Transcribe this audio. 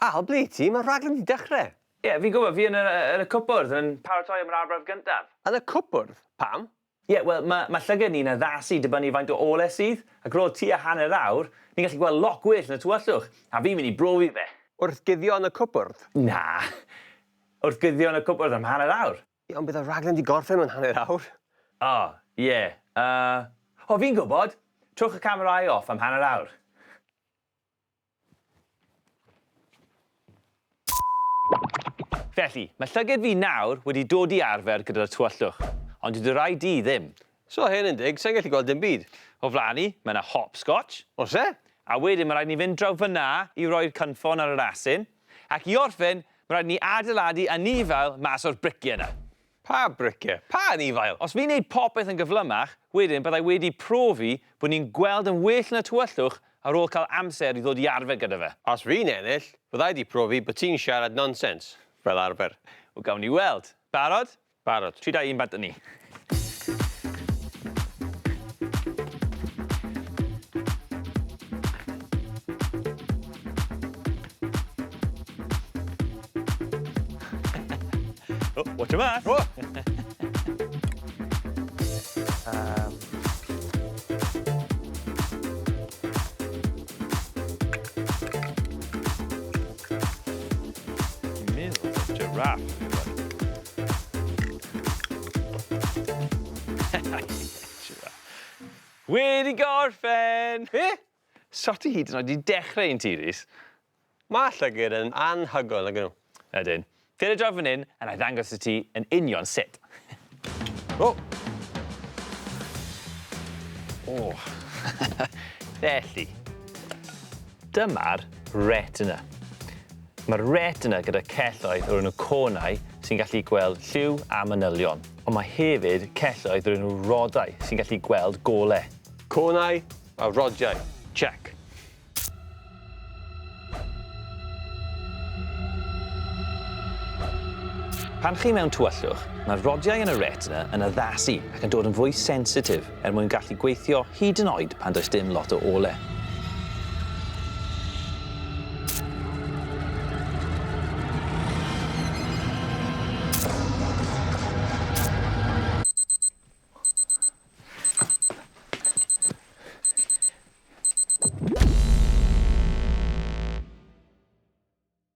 Al, ble ti? Mae'r rhaglen 'di dechrau. Ie, fi'n gwybod, fi yn y, yn y cwpwrdd yn paratoi am yr arbrawf gyntaf. Yn y cwpwrdd? Pam? Ie, wel, mae, mae llygad ni'n addasu dibynnu faint o ole sydd, ac ar ôl tua hanner awr, ni'n gallu gweld lot gwell yn y tywyllwch, a fi'n mynd i brofi fe. Wrth guddio yn y cwpwrdd? Na, wrth guddio yn y cwpwrdd am hanner awr. Ie, ond bydd y rhaglen 'di gorffen mewn hanner awr. O, ie, yy, o, fi'n gwybod! Trowch y camerâu off am hanner awr. Felly, mae llyged fi nawr wedi dod i arfer gyda'r tywyllwch, ond dydy rai di ddim. So hyn yn dig, sai'n gallu gweld dim byd. O flaen i, mae yna hopscotch. Oes e? A wedyn mae rhaid ni fynd draw fyna i roi'r cynffon ar yr asyn, ac i orffen, mae rhaid ni adeiladu anifail mas o'r briciau yna. Pa briciau? Pa anifail? Os fi'n neud popeth yn gyflymach, wedyn byddai wedi profi bod ni'n gweld yn well yn y tywyllwch ar ôl cael amser i ddod i arfer gyda fe. Os fi'n ennill, fyddai 'di profi bod ti'n siarad nonsens, fel arfer. Wel, gawn ni weld. Barod? Barod. 3, 2, 1, bant â ni. Oh, watch your math. Oh. Fi'n meddwl taw giraffe yw e. Giraffe. Wedi gorffen! Be? So ti hyd yn oed 'di dechrau un ti, Rhys. Mae llygad yn anhygoel, nag 'yn nhw? Ydyn. Dere draw fan 'yn a 'nai ddangos i ti yn union sut. O! O! Felly, dyma'r retina. Mae'r retina gyda celloedd o'r enw conau sy'n gallu gweld lliw a manylion, ond mae hefyd celloedd o'r enw rodau sy'n gallu gweld gole. Conau a rodiau. Check. Pan chi mewn tywyllwch, mae'r rodiau yn y retina yn addasu ac yn dod yn fwy sensitif er mwyn gallu gweithio hyd yn oed pan does dim lot o ole.